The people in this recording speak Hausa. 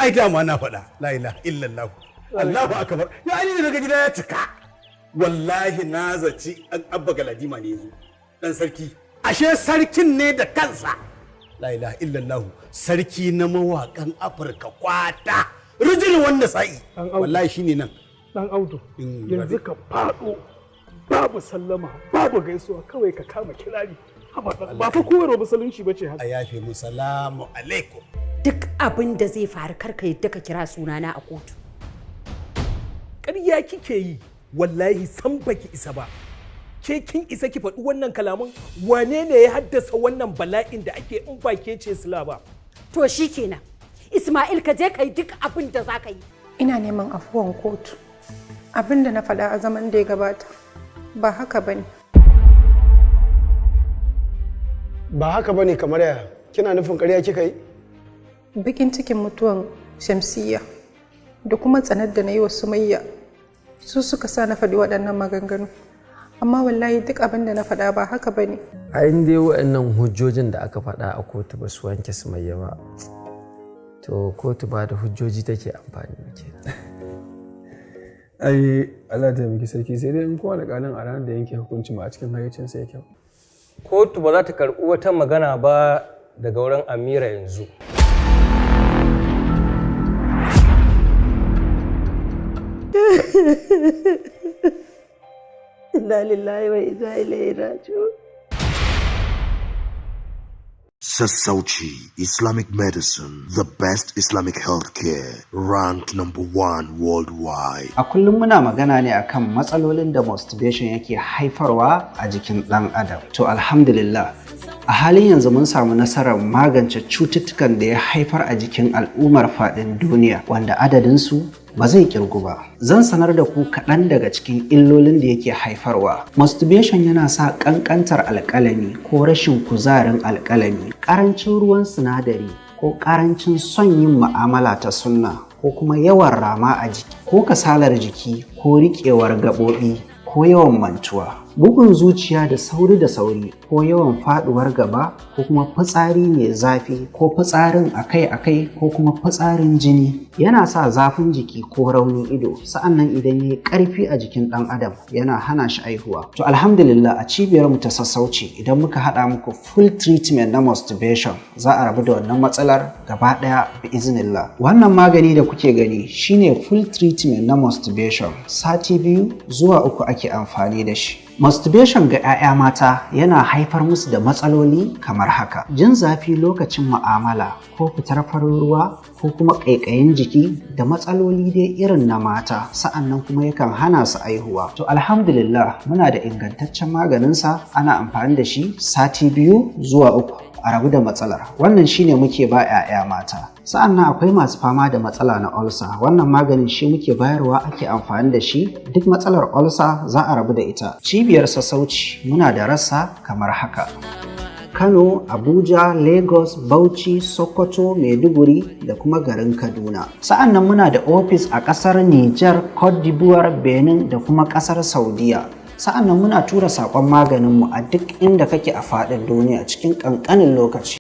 Ai dama na faɗa, la ilaha illallah, Allahu akbar. Ya ni daga gida ya cika. Wallahi na zaci an Abba Galadima ne yazo, dan sarki. Ashe sarkin ne da kansa. La ilaha illallah, sarki na mawakan Afirka kwata rijil wanda sa'i. Wallahi shine nan. Dan Audu, yanzu ka faɗo babu sallama babu gaisuwa, kawai ka kama kirari. Ba fa koyarwa musulunci ba ce haka. A yafe mu, salamu alaikum. Duk abin da zai faru, karka yadda ka kira sunana a kotu. Ƙarya kike yi, wallahi san baki isa ba. Ke kin isa ki faɗi wannan kalaman? Wane ne ya haddasa wannan bala'in da ake in ba ke ce sila ba? To shikenan Ismail, ka je ka yi duk abin da za ka yi. Ina neman afuwan kotu. Abin da na faɗa a zaman da ya gabata ba haka bane. Ba haka bane kamar yaya? Kina nufin ƙarya kika yi? Bakin cikin mutuwan Shamsiyya da kuma tsanar da na yi wa Sumayya su suka sa na faɗi waɗannan maganganu. Amma wallahi duk abin da na faɗa ba haka bane. A dai waɗannan hujjojin da aka faɗa a kotu ba su wanke Sumayya ba, to kotu ba da hujjoji take amfani ba kenan. Ai Allah ta miki sarki, sai dai in kowa alƙalin a ranar da yanke hukunci ma a cikin hayyacinsa yake. Kotu ba za ta karɓi wata magana ba daga wurin Amira yanzu. Inna lillahi wa inna ilaihi raji'un. Sassauci Islamic Medicine, the best Islamic healthcare, ranked number one worldwide. A kullum muna magana ne akan matsalolin da masturbation yake haifarwa a jikin ɗan adam. To alhamdulillah, a halin yanzu mun samu nasarar magance cututtukan da ya haifar a jikin al'ummar faɗin duniya, wanda adadinsu ba zai kirgu ba. Zan sanar da ku kaɗan daga cikin illolin da yake haifarwa. Masturbation yana sa ƙanƙantar alƙalami ko rashin kuzarin alƙalami, ƙarancin ruwan sinadari ko ƙarancin son yin mu'amala ta sunna, ko kuma yawan rama a jiki, ko kasalar jiki, ko riƙewar gaɓoɓi, ko yawan mantuwa. Bugun zuciya da sauri da sauri, ko yawan faɗuwar gaba, ko kuma fitsari mai zafi, ko fitsarin akai-akai, ko kuma fitsarin jini. Yana sa zafin jiki ko raunin ido. Sa'annan idan ya yi ƙarfi a jikin ɗan adam, yana hana shi aihuwa. To alhamdulillah, a cibiyar mu ta Sassauci, idan muka haɗa muku full treatment na masturbation, za a rabu da wannan matsalar gaba ɗaya bi iznillah. Wannan magani da kuke gani shine full treatment na masturbation. Sati 2 zuwa 3 ake amfani da shi. Masturbation ga 'ya'ya mata yana haifar musu da matsaloli kamar haka: jin zafi lokacin mu'amala, ko fitar farin ruwa, ko kuma ƙaiƙayin jiki, da matsaloli dai irin na mata. Sa'annan kuma yakan hana su aihuwa. To alhamdulillah, muna da ingantaccen maganinsa. Ana amfani da shi sati 2 zuwa 3, a rabu da matsalar. Wannan shine muke ba 'ya'ya mata. Sa'annan akwai masu fama da matsala na ulcer. Wannan maganin shi muke bayarwa ake amfani da shi. Duk matsalar ulcer za a rabu da ita. Cibiyar Sassauci muna da rassa kamar haka: Kano, Abuja, Lagos, Bauchi, Sokoto, Maiduguri da kuma garin Kaduna. Sa'an nan muna da ofis a ƙasar Nijar, Cote d'Ivoire, Benin da kuma ƙasar Saudiya. Sa'an nan muna tura saƙon maganinmu a duk inda kake a faɗin duniya cikin ƙanƙanin lokaci.